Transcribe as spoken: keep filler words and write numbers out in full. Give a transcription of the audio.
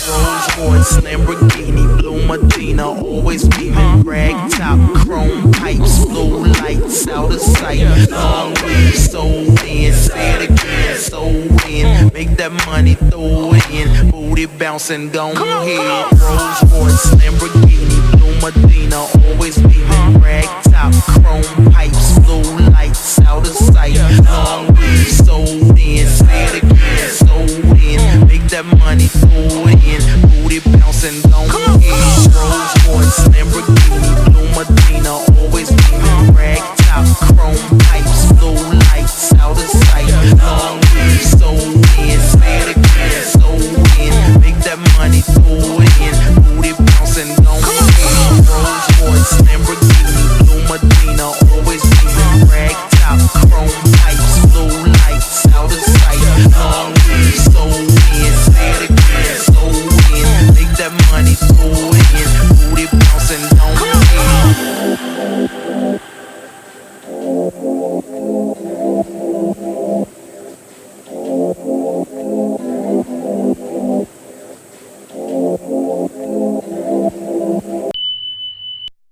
Rolls Royce, Lamborghini, blue Medina, always beaming, rag top, chrome pipes, blue lights out of sight. Long ways, so in, say it again, so in. Make that money, throw it in, booty bouncing, go ahead. Rolls Royce, Lamborghini, blue Medina, always beaming, rag top, chrome